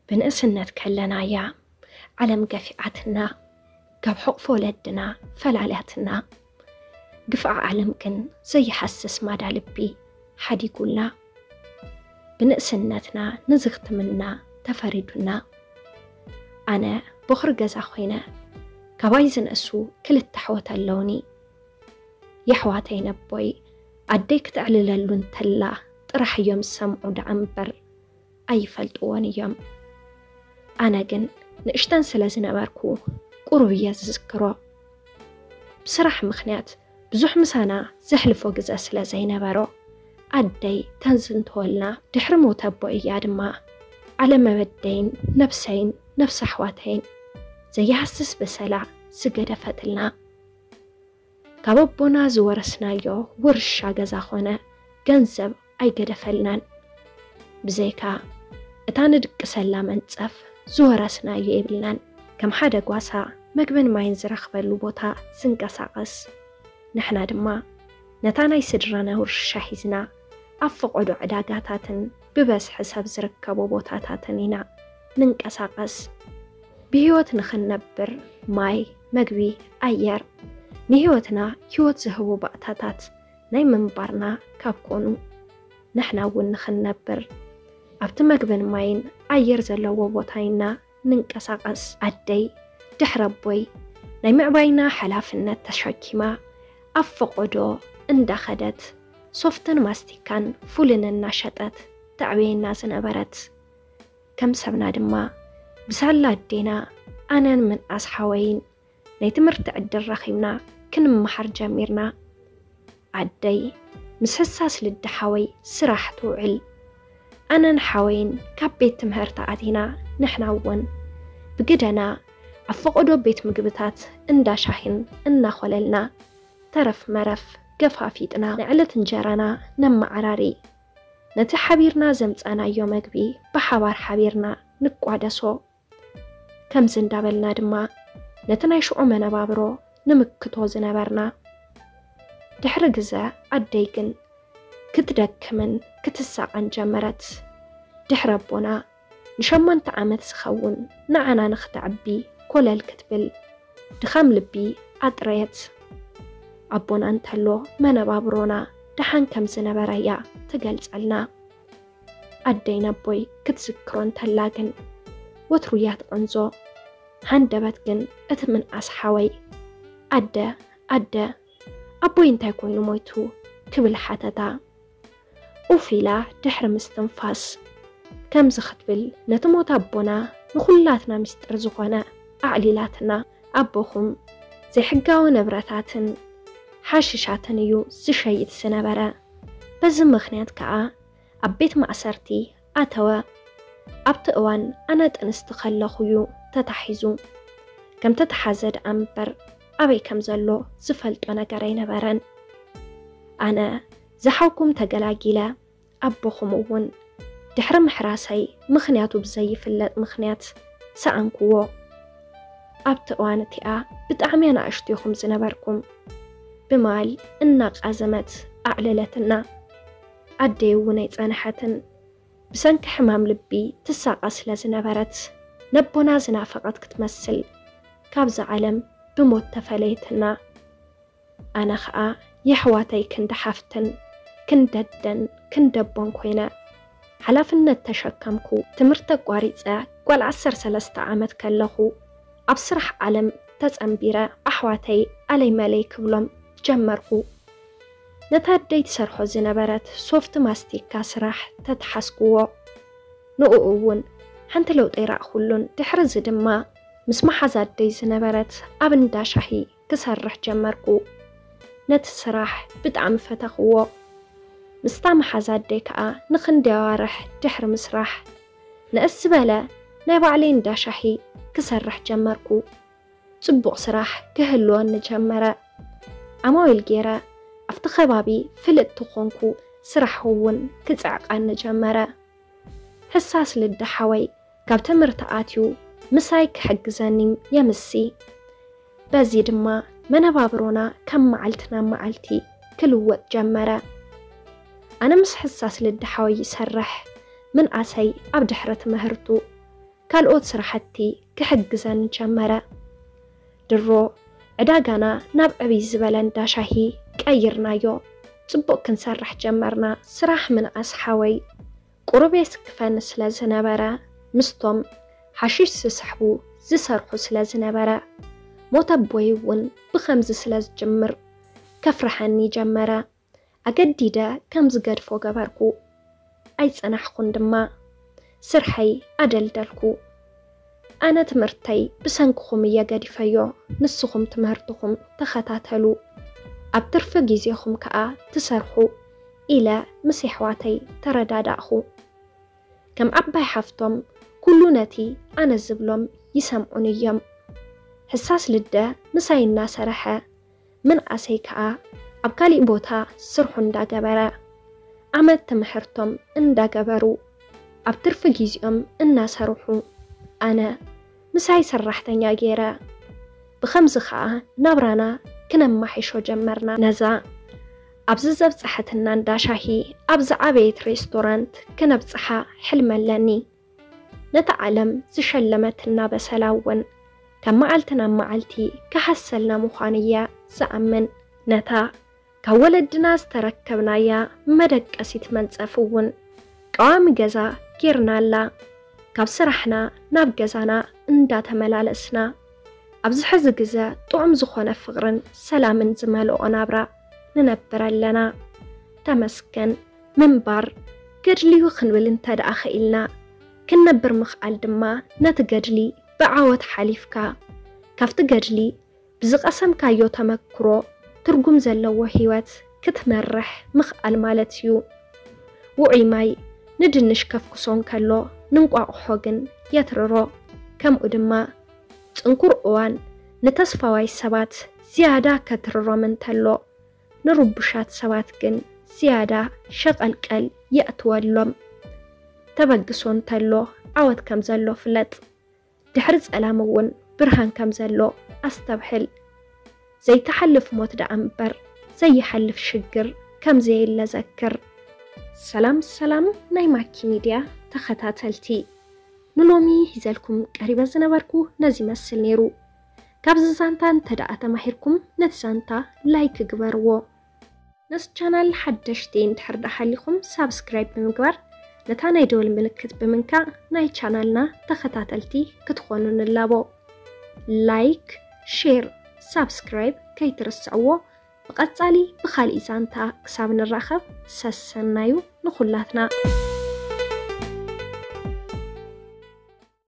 ብንእስነት ከለና እያ ዓለም ገፊዓትና፣ ካብ ሕቕፎ ወለድና ፈላልያትና። ግፍዓ ዓለም ግን ዘይሃስስ ማዳ ልቢ ሓዲጉልና። ብንእስነትና ንዝኽትምና ተፈሪዱና። ኣነ ቦኽሪ ገዛ ኮይነ፣ ካባይ ዝነእሱ ክልተ ኣሕዋት ኣለውኒ። የሕዋተይ ነቦይ ኣደይ ክተዕልለሉ እንተላ ጥራሕ እዮም ዝሰምዑ ደኣ እምበር ኣይፈልጥዎን እዮም። ኣነ ግን ንእሽተን ስለ ዝነበርኩ ቁሩብ እየ ዝዝክሮ። ብስራሕ ምኽንያት ብዙሕ ምሳና ዘሕልፎ ግዘ ስለ ዘይነበሮ፣ ኣደይ ተንዝንተወልና ድሕሪ ሞት ኣቦ እያ ድማ ዓለም ኣበደይን ነብሰይን ነብሲ ኣሕዋተይን ዘይሃስስ በሰላ ዝገደፈትልና። ካብ ኣቦና ዝወረስናዮ ውርሻ ገዛ ኾነ ገንዘብ ኣይገደፈልናን። ብዘይካ እታ ንድቅሰላ መንጸፍ ዝወረስናዮ የብልናን። ከም ሓደ ጓሳ መግብን ማይን ዝረኽበሉ ቦታ ዝንቀሳቐስ፣ ንሕና ድማ ነታ ናይ ስድራና ውርሻ ሒዝና ኣብ ፈቐዶ ዕዳጋታትን ብበዝሒ ሰብ ዝርከቦ ቦታታትን ኢና ንንቀሳቐስ። ብህይወት ንኽንነብር ማይ፣ መግቢ፣ ኣየር፣ ንህይወትና ህይወት ዝህቡ ባእታታት ናይ ምንባርና ካብ ኮኑ፣ ንሕና እውን ንኽንነብር ኣብቲ መግብን ማይን ኣየር ዘለዎ ቦታ ኢና ንንቀሳቐስ። ኣደይ ድሕሪ ኣቦይ ናይ ምዕባይና ሓላፍነት ተሸኪማ ኣብ ፈቐዶ እንዳኸደት ሶፍትን ማስቲካን ፉልን እናሸጠት ተዕብየና ዝነበረት። ከም ሰብና ድማ ብሳላ ኣዴና ኣነን ምንኣስ ሓወይን ናይ ትምህርቲ ዕድል ረኺብና ክንመሃር ጀሚርና። ኣደይ ምስ ሕሳስ ልዲ ሓወይ ስራሕ ትውዕል። ኣነን ሓወይን ካብ ቤት ትምህርቲ ኣቲና ንሕና እውን ብግደና ኣብ ፈቐዶ ቤት ምግብታት እንዳ ሻሂን እናኾለልና ተረፍ መረፍ ገፋፊጥና ንዕለት እንጀራና ነመዓራሪ። ነቲ ሓቢርና ዘምጻናዮ መግቢ ብሓባር ሓቢርና ንቋደሶ። ከምዚ እንዳበልና ድማ ነቲ ናይ ሽዑ መነባብሮ ንምክቶ ዝነበርና። ድሕሪ ግዘ ኣደይ ግን ክትደክምን ክትሳቐን ጀመረት። ድሕሪ ኣቦና ንሸሞንተ ዓመት ዝኸውን ንዓና ንኽተዕቢ ኮለል ክትብል ድኻም ልቢ ኣጥረየት። ኣቦና እንተሎ መነባብሮና ደሓን ከም ዝነበረ እያ ትገልጸልና። ኣደይ ነቦይ ክትዝክሮ እንተላ ግን ወትሩ እያ ትቐንዞ። ሃንደበት ግን እቲ ምንኣስ ሓወይ፣ ኣደ፣ ኣደ፣ ኣቦይ እንታይ ኮይኑ ሞይቱ? ክብል ሓተታ። ኡፍ ኢላ ድሕሪ ምስትንፋስ ከምዚ ክትብል፣ ነቲ ሞት ኣቦና ንኹላትና ምስጢር ዝኾነ ኣዕሊላትና። ኣቦኹም ዘይሕጋዊ ንብረታትን ሓሽሻትን እዩ ዝሸይጥ ዝነበረ። በዚ ምኽንያት ከኣ ኣብ ቤት ማእሰርቲ ኣተወ። ኣብቲ እዋን ኣነ ጥንስቲ ከለኹ እዩ ተታሒዙ። ከም ተተሓዘ ደኣ እምበር ኣበይ ከም ዘሎ ዝፈልጦ ነገር ኣይነበረን። ኣነ ዝሓውኩም ተገላጊለ፣ ኣቦኹም እውን ድሕሪ ምሕራሰይ ምኽንያቱ ብዘይፍለጥ ምኽንያት ሰኣንክዎ። ኣብቲ እዋን እቲኣ ብጣዕሚ ኣናእሽቱ ኢኹም ዝነበርኩም። ብማል እናቃዘመት ኣዕለለትና። ኣደይ እውን ኣይጸንሐትን። ብሰንኪ ሕማም ልቢ ትሳቐ ስለ ዝነበረት፣ ነቦና ዝናፈቐት ክትመስል ካብዛ ዓለም ብሞት ተፈለየትና። ኣነ ኸኣ የሕዋተይ ክንዲ ሓፍትን ክንደደን ክንደቦን ኮይነ ሓላፍነት ተሸከምኩ። ትምህርቲ ኣቋሪጸ ጓል ዓሰርተ ሰለስተ ዓመት ከለኹ ኣብ ስራሕ ዓለም ተጸንቢረ ኣሕዋተይ ኣለይ መለይ ክብሎም ጀመርኩ። ነታ ኣደይ ትሰርሖ ዝነበረት ሶፍት ማስቲካ ስራሕ ተተሓዝክዎ። ንኡ እውን ሓንቲ ለውጢ ኣይረኣኹሉን። ድሕሪ እዚ ድማ ምስ መሓዛ ኣደይ ዝነበረት ኣብ እንዳ ሻሂ ክሰርሕ ጀመርኩ። ነቲ ስራሕ ብጣዕሚ ፈተኽዎ። ምስታ መሓዛ ኣደይ ከኣ ንኽንደይ ኣዋርሕ ድሕሪ ምስራሕ፣ ንእስ ዝበለ ናይ ባዕለይ እንዳ ሻሂ ክሰርሕ ጀመርኩ። ጽቡቕ ስራሕ ክህልወኒ ጀመረ። ዓማዊል ገይረ ኣብቲ ከባቢ ፍልጥቲ ኮንኩ፣ ስራሕ እውን ክጽዕቐኒ ጀመረ። ሕሳስ ልዲ ሓወይ ካብ ትምህርቲ ኣትዩ ምሳይ ክሕግዘኒ የምሲ። በዚ ድማ መነባብሮና ካብ መዓልቲ ናብ መዓልቲ ክልወጥ ጀመረ። ኣነ ምስ ሕሳስ ልዲ ሓወይ ይሰርሕ፣ ምንኣሰይ ኣብ ድሕሪ ትምህርቱ ካልኦት ስራሕቲ ክሕግዘኒ ጀመረ። ድሮ ዕዳጋና ናብ ዕብይ ዝበለ እንዳ ሻሂ ቀይርናዮ። ጽቡቕ ክንሰርሕ ጀመርና። ስራሕ ምንኣስ ሓወይ ቁሩብ የስክፈኒ ስለ ዝነበረ፣ ምስቶም ሓሽሽ ዝስሕቡ ዝሰርሑ ስለ ዝነበረ፣ ሞት ኣቦይ እውን ብኸምዚ ስለ ዝጅምር ከፍርሐኒ ጀመረ። ኣገዲደ ከም ዝገድፎ ገበርኩ። ኣይጸናሕኩን ድማ። ስርሐይ ኣደልደልኩ። ኣነ ትምህርተይ ብሰንክኹም እየ ገዲፈዮ፣ ንስኹም ትምህርትኹም ተኸታተሉ፣ ኣብ ትርፊ ግዜኹም ከኣ ትሰርሑ ኢለ ምስ የሕዋተይ ተረዳዳእኹ። ከም ዓባይ ሓፍቶም ኩሉ ነቲ ኣነ ዝብሎም ይሰምዑን እዮም። ሕሳስ ልደ ምሳይ እናሰርሐ፣ ምንኣሰይ ከኣ ኣብ ካሊእ ቦታ ስርሑ እንዳገበረ፣ ዓመት ትምህርቶም እንዳገበሩ፣ ኣብ ትርፊ ግዜኦም እናሰርሑ፣ ኣነ ምሳይ ሰራሕተኛ ገይረ። ብኸምዚ ከኣ ናብራና ክነማሒሾ ጀመርና። ነዛ ኣብዚ ዘብጽሐትና እንዳ ሻሂ፣ ኣብ ዝዓበየት ሬስቶራንት ክነብጽሓ ሕልሚ ኣለኒ። ነታ ዓለም ዝሸለመትና በሰላ እውን ካብ መዓልቲ ናብ መዓልቲ ክሃሰልና ምዃኑ እየ ዝኣምን። ነታ ካብ ወለድና ዝተረከብናያ መደቀሲት መንጸፍ እውን ቀዋሚ ገዛ ጌርናላ። ካብ ስራሕና ናብ ገዛና እንዳተመላለስና፣ ኣብዚ ሕዚ ግዘ ጥዑም ዝኾነ ፍቕርን ሰላምን ዝመልኦ ናብራ ንነብር ኣለና። ተመስገን። ምንባር ገድሊ እዩ ክንብል እንተ ደኣ ኽኢልና፣ ክንነብር ምኽኣል ድማ ነቲ ገድሊ ብዓወት ሓሊፍካ፣ ካብቲ ገድሊ ብዝቐሰምካዮ ተመክሮ ትርጉም ዘለዎ ህይወት ክትመርሕ ምኽኣል ማለት እዩ። ውዑይ ማይ ንድንሽ ከፍክሶ እንከሎ፣ ንእንቋቑሖ ግን የትርሮ። ከምኡ ድማ ጽንኩር እዋን ንተስፋዋይ ሰባት ዝያዳ ከትርሮም እንተሎ፣ ንርቡሻት ሰባት ግን ዝያዳ ሸቐልቀል የእትወሎም። ተበግሶ እንተሎ ዓወት ከም ዘሎ ፍለጥ። ድሕሪ ጸላም እውን ብርሃን ከም ዘሎ ኣስተብህል። ዘይተሓልፍ ሞት ደኣ እምበር ዘይሓልፍ ሽግር ከም ዘየለ ዘክር። ሰላም ሰላም ናይ ማኪ ሚድያ ተኸታተልቲ፣ ንሎሚ ሒዘልኩም ቀሪበ ዝነበርኩ ነዚ ይመስል ነይሩ። ካብዚ ዛንታ እንተ ደኣ ተማሂርኩም ነቲ ዛንታ ላይክ ግበርዎ። ነዚ ቻናል ሓደሽቲ እንድሕር ደሓሊኹም ሳብስክራይብ ብምግባር ነታ ናይ ደወል ምልክት ብምንካእ ናይ ቻናልና ተኸታተልቲ ክትኾኑ ንላቦ። ላይክ፣ ሼር፣ ሳብስክራይብ ከይትርስዕዎ። ብቐጻሊ ብኻልእ ዛንታ ክሳብ ንራኸብ ሰሰናዩ ንኹላትና።